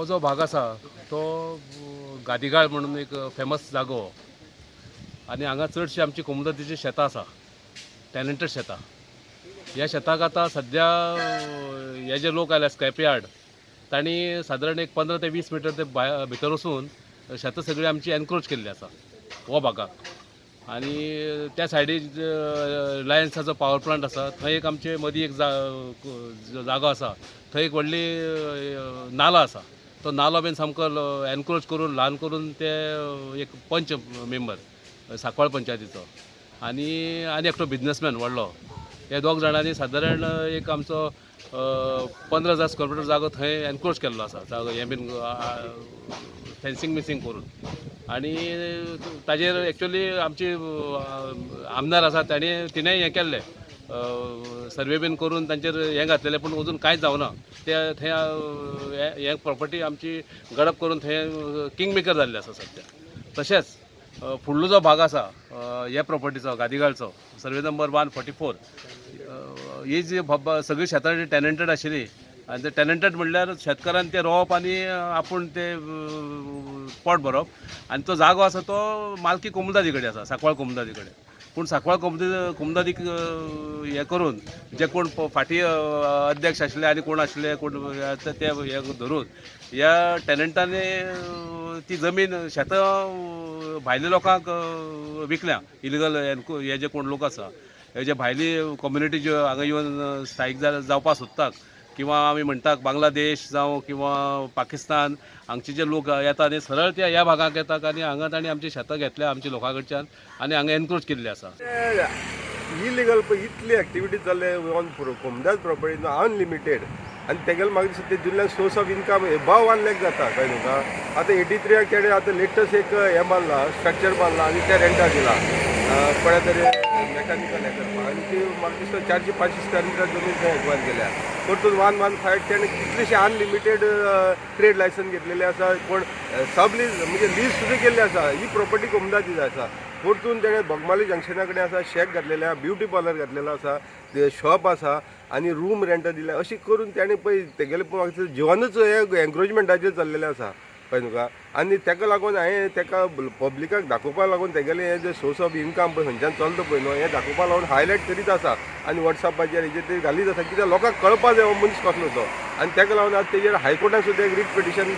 हो जो भाग आसा तो गादिगाळ म्हणून एक फेमस जागो आनी हांगा चडशी आमची कोमुनिदादीची शेतां आसा, टॅनंटेड शेतां. ह्या शेताक आतां सद्या हे जे लोक आयल्या स्क्रॅप यार्ड, तांणी सादारण एक 15 ते 20 मिटर ते भितर वचून शेतां सगळीं आमची एनक्रोच केल्ली आसा हो भागाक. आनी त्या सायडीक रिलायन्साचो पावर प्लांट आसा, थंय एक आमचे मदीं एक जागो आसा, थंय एक व्हडली नालो आसा. तो नालो बीन सामको एनक्रोच करून ल्हान करून ते एक पंच मेंबर सांकवाळ पंचायतीचो आनी आनी एकटो बिजनसमॅन व्हडलो, हे दोग जाणांनी सादारण एक आमचो 15,000 स्क्वेअर मिटर जागो थंय एनक्रोच केल्लो आसा, जागो हें बीन फेन्सींग बिन्सींग करून. आनी ताजेर एक्चुअली आमची आमदार आसा ताणें तिणें हें केल्लें, सर्वे बीन करून तांचेर हें घातलेलें, पूण अजून कांयच जावना. ते थंय हें प्रॉपर्टी आमची गडप करून थंय किंग मेकर जाल्ले आसा सद्या. तशेंच फुडलो जो भाग आसा ह्या प्रॉपर्टीचो, गादिगाळचो, सर्वे नंबर 144, ही जी सगळी शेतां टॅनंटेड आशिल्ली आनी ते टॅनंटेड म्हणल्यार शेतकारान ते रोवप आनी आपूण ते पोट भरप. आनी तो जागो आसा तो मालकी कोमुनिदादी कडेन आसा, सांकवाळ कोमुनिदादी कडेन. पूण सांकवाळ कोमुनिदादीक हें करून जे कोण फाटीं अध्यक्ष आशिल्ले आनी कोण आशिल्ले कोण ते हें धरून ह्या टॅनंटांनी ती जमीन शेतां भायल्या लोकांक विकल्या. इलिगल हे जे कोण लोक आसा, हे जे भायली कम्युनिटी ज्यो हांगा येवन स्थायीक जावपाक सोदतात किंवा आमी म्हणटात बांगलादेश जावं किंवा पाकिस्तान, हांगचे जे लोक येता आनी सरळ ते ह्या भागाक येतात आनी हांगा तांणी आमची शेतां घेतल्या आमच्या लोकां कडच्यान आनी हांगा एनक्रोच केल्ली आसा. इलिगल पळय इतली एक्टिविटी चल्ले ऑन कोमुनिदाद प्रॉपर्टी अनलिमिटेड. आनी तेगेले म्हाका दिसता ते जिल्ल्यान source of income above 1 lakh जाता, कळ्ळें तुका. आतां 83 तेणें आतां लेटस्ट एक हें बांदलां, स्ट्रक्चर बांदलां आनी तें रेंटाक दिलां कोणा तरी मेकॅनिकल हें करपाक. आनी ती म्हाका दिसता 400-500 स्क्वेअर मिटर जमीन थंय एक्वायर केल्या. परतून 115 तेणें कितलेशे अनलिमिटेड ट्रेड लायसन्स घेतलेले आसा, कोण सब लीज म्हणजे लीज सुद्दां केल्ली आसा. ही प्रॉपर्टी कोमुनिदादीची आसा. परतून तेणें बोगमाली जंक्शना कडेन आसा शॅक घातलेलें आसा, ब्युटी पार्लर घातलेलो आसा, शॉप आसा आनी रूम रेंटा दिल्या. अशी करून तेणें पळय तेगेलें म्हाका जिवनूच हें एन्क्रोचमेंटाचेर चल्लेलें आसा, कळ्ळें तुका. आनी तेका लागून हांवें तेका पब्लिकाक दाखोवपाक लागून तेगेलें हें जें सोर्स ऑफ इनकम पळय खंयच्यान चलता पळय न्हू, हें दाखोवपाक लागून हायलायट करीत आसा आनी वॉट्सॅपाचेर हेजेर ते घालीत आसा, कित्याक लोकांक कळपा जाय हो मनीस कसलो तो. आनी तेका लागून आतां तेजेर हायकोर्टान सुद्दां एक रीट पिटिशन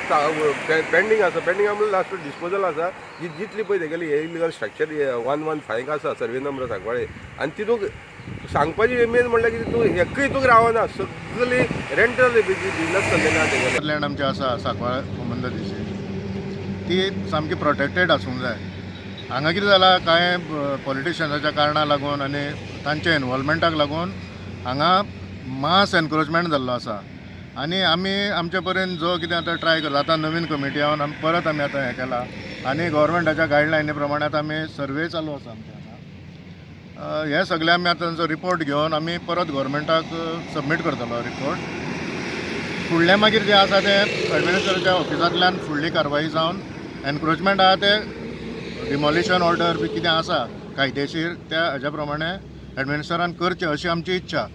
पेंडींग आसा, पेंडींग म्हणल्यार लास्ट डिस्पोजल आसा. जी जितली पळय तेगेली हे इलिगल स्ट्रक्चर 115 आसा सर्वे नंबर सांकवाळे. आनी तितूंत सांगपाची मेन म्हणल्यार कितें, तूं एकय हितूंक रावना, सगळी रेंटल बिजनस चल्लेलो आसा तेगेलें. लँड आमची आसा सांकवाळ कोमुनिदादीची, ती सामकी प्रोटेक्टेड आसूंक जाय. हांगा कितें जालां, कांय पॉलिटिशन्साच्या कारणाक लागून आनी तांच्या इनवॉल्वमेंटाक लागून हांगा मास एनक्रोचमेंट जाल्लो आसा. आनी आमी आमचे परेन जो कितें आतां ट्राय करता, आतां नवीन कमिटी येवन आमी परत आमी आतां हें केलां आनी गव्हर्मेंटाच्या गायडलायनी प्रमाणे आतां आमी सर्वे चालू आसा आमच्या हांगा. हे सगळे आमी आतां तांचो रिपोर्ट घेवन आमी परत गव्हर्मेंटाक सबमीट करतलो रिपोर्ट. फुडलें मागीर जें आसा तें एडमिनिस्ट्रेटरच्या ऑफिसांतल्यान फुडली कारवाई जावन एनक्रोचमेंट आहा तें डिमॉलिशन ऑर्डर बी कितें आसा कायदेशीर त्या हाज्या प्रमाणे एडमिनिस्ट्रेटरान करचें अशी आमची इच्छा.